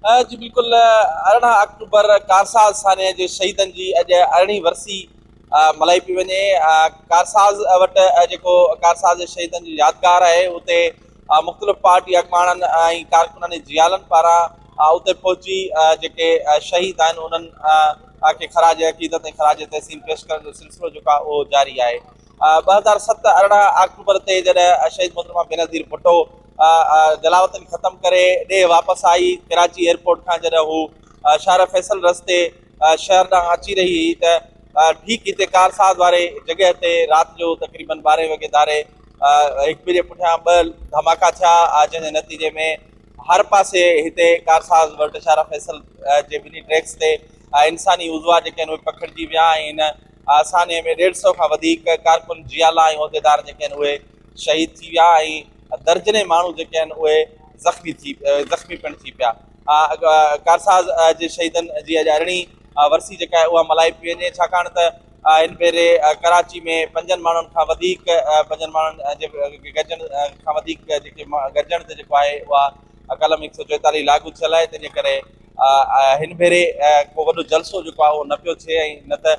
جي بلڪل 18 آڪٽوبر ڪارساز سانحي جي شهيدن جي اڄ ارڙهين ورسي ملهائي پئي وڃي. ڪارساز وٽ جيڪو ڪارساز جي شهيدن جي يادگار آهي اتي مختلف پارٽي اڳواڻن ۽ ڪارڪنن ۽ جيالن پاران اتي پهچي جيڪي شهيد آهن انهن کي خراج عقيدت ۽ خراج تحسين پيش ڪرڻ جو سلسلو جيڪو آهي اهو جاري آهي. 2007 18 آڪٽوبر تي جڏهن شهيد محترمه بينظير ڀٽو جلاوطني ختم ڪري ڏيهه واپس آئي، ڪراچي ايئرپورٽ کان جڏهن هو شارع فيصل رستي شهر ڏانهن اچي رهي هئي ته ٺيڪ هتي ڪارساز واري جڳهه تي رات جو تقريبن ٻارهين وڳي ڌاري هڪ ٻئي جي پٺيان ٻه ڌماڪا ٿيا، جنهن جي نتيجي ۾ هر پاسي هتي ڪارساز وٽ شارع فيصل جي ٻنهي ٽريڪس تي انساني عضوا جيڪي آهن اهي پکڙجي ويا ۽ هن سانحي ۾ ڏيڍ سئو کان وڌيڪ ڪارڪن، جيالا ۽ عهديدار جيڪي آهن اهي شهيد ٿي ويا ۽ درجنين ماڻهو جيڪي آهن اهي زخمي ٿي زخمي پڻ ٿي پيا. ڪارساز جي شهيدن جي اڄ ارڙهين ورسي جيڪا آهي اها ملهائي پئي وڃي ڇاڪاڻ ته هن ڀيري ڪراچي ۾ پنجن ماڻهن کان وڌيڪ پنجن ماڻهن جي گڏجڻ کان وڌيڪ جيڪي گڏجڻ تي جيڪو آهي اها قلم 144 لاڳو ٿيل آهي تنهن جي ڪري هن ڀيري ڪو وڏو جلسو جيڪو آهي اهو نه پيو ٿئي ۽ نه ته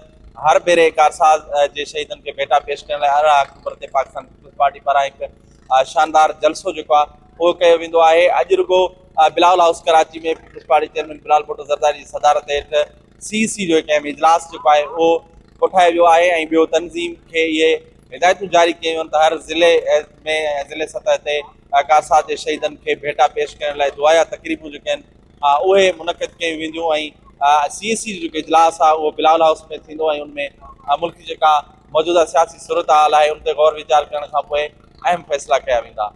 هر ڀيري ڪارساز جي شهيدن کي ڀيٽا پيش ڪرڻ لاء 18 آڪٽوبر تي پاڪستان پيپلز پارٽي پاران هڪ شاندار جلسو جيڪو آهي اهو ڪيو ويندو آهي. اڄ رڳو Bilawal house Karachi ۾ peoples party chairman Bilawal Bhutto Zardari جي صدارت هيٺ سي سي جو هڪ اهم اجلاس جيڪو آهي اهو ڪوٺايو ويو آهي ۽ ٻيو تنظيم کي اهي هدايتون جاري ڪيون ويون ته هر ضلعي ۾ ضلعي سطح تي ڪارساز جي شهيدن کي ڀيٽا پيش ڪرڻ لاء دعايا تقريبون جيڪي آهن اهي منعقد ڪيون وينديون ۽ سي اي سي جو جيڪو اجلاس آهي اهو بلاول هائوس ۾ ٿيندو ۽ ان ۾ ملڪ جي جيڪا موجوده سياسي صورتحال آهي ان تي غور ويچار ڪرڻ کانپوء اهم فيصلا ڪيا ويندا.